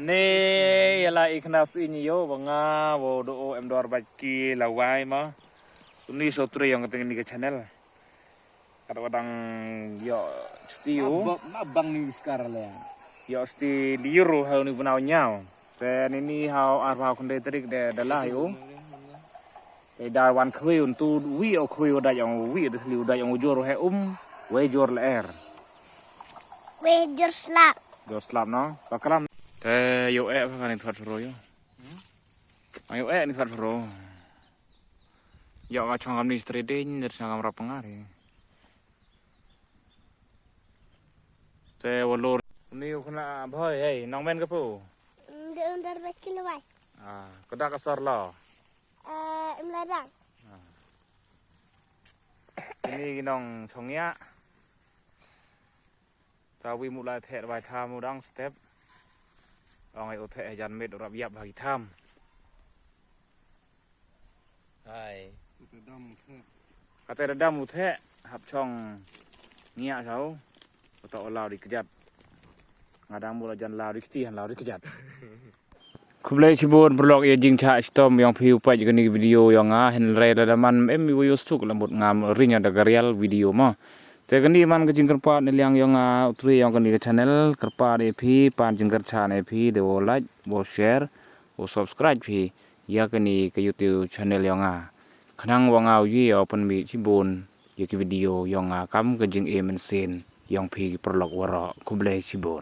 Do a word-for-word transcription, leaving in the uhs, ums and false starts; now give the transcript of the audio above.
Ne ïa la i khana su i nyo ba nga wa do em dor ba ki la wai ma. Uni so tre yong ka teng ni ka channel. Kat wa dang yo chuti u. Abang ni uskar le. Yo sti liru ha uni bunau nyau. Te ni ni hau ar hau kundai tarik de dalah u. Te da wan khui un tu wi o khui o da yong wi de sli u da yong u jor he um. Wei jor le er. Wei jor slap. Jor slap no. Bakram. Te yo e ka ni thot ro yo. Ayo e ni thot ro. Yo ka chong kam ni trading der chong kam rap ngari. Te walur ni u khana boy hey nong men ka pu. Nde under ba kilo bai. Ah, kada ka sar la. Eh, im la dang. Ini ginong chong ya. Ta wi mu la the bai tha mu dang step. Ong ai u the jan mit rap yap ha ki tham. Hai. Kata da dam u the hap chong ngia sau. Kata o lau di kejat. Ngadang mula jan lau di keti han lau di kejat. Khublei shibun paralok ïa jingshah shitom yong phi u peit kani video yong nga hynrei lada man em ïa u suk lambut ngam ring da ka real video mo. Te kani man ka jingkyrpad ne liang yong nga u tri yong kani ka channel kyrpad ïa phi pan jingkyrchan ïa phi de wo like wo share wo subscribe phi ïa kani ka YouTube channel yong nga. Khnang wa nga u ïa u pynmih shibun ïa ki video yong nga kam ka jingim mynsiem yong phi ki paralok waroh khublei shibun.